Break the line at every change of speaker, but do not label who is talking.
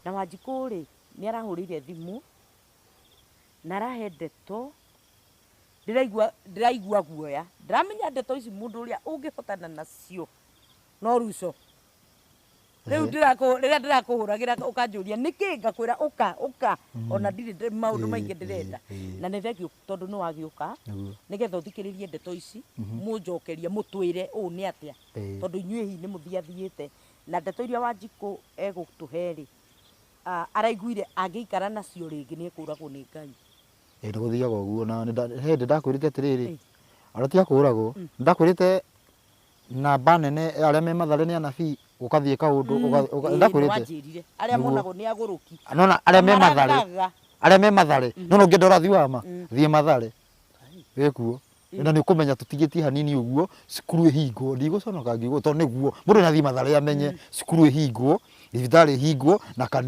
Na Wanjikũ rĩ, nĩ arahũrĩire thimũ na arahe ndeto ndĩraigua ndĩraigua guoya. Ndĩramenya ndeto ici mũndũ ũrĩa ũngĩhotana nacio no Ruco. Rĩu rĩrĩa ndĩrakũhũragĩra ũkanjũria nĩkĩ, ngakwĩra ũka ũka, ona ndirĩ maũndũ maingĩ ndĩrenda. Na nĩ thengiũ tondũ nĩ wagĩũka nĩgetha ũthikĩrĩrie ndeto ici, mũnjokerie mũtwĩre ũũ nĩ atĩa, tondũ inyuĩ hihi nĩ mũthiathiĩte. Na ndeto iria Wanjikũ egũtũhe rĩ, araiguire angĩikara nacio rĩngĩ nĩ ekũragwo nĩ Ngai.
Ĩĩ, nĩ gũthiaga ũguo. Na he hĩndĩ ndakwĩrĩte atĩrĩrĩ, ona ti akũragwo, ndakwĩrĩte namba nene ya arĩa me Mathare nĩ anabii, gũkathiĩ kaũndũ
ndakwĩrĩte. Nĩwanjĩrire arĩa monagwo nĩ agũrũki.
Nona arĩa me Mathare, arĩa me Mathare, nona ũngĩenda ũrathi wa ma, thiĩ Mathare wĩkuo na nĩ ũkũmenya tũtigĩtie hanini ũguo cukuru ĩhingwo. Ndigũconoka ngiuga tondũ nĩguo mũndũ nĩ athiĩ Mathare amenye cukuru ĩhingwo, thibitarĩ ĩhingwo na kanitha.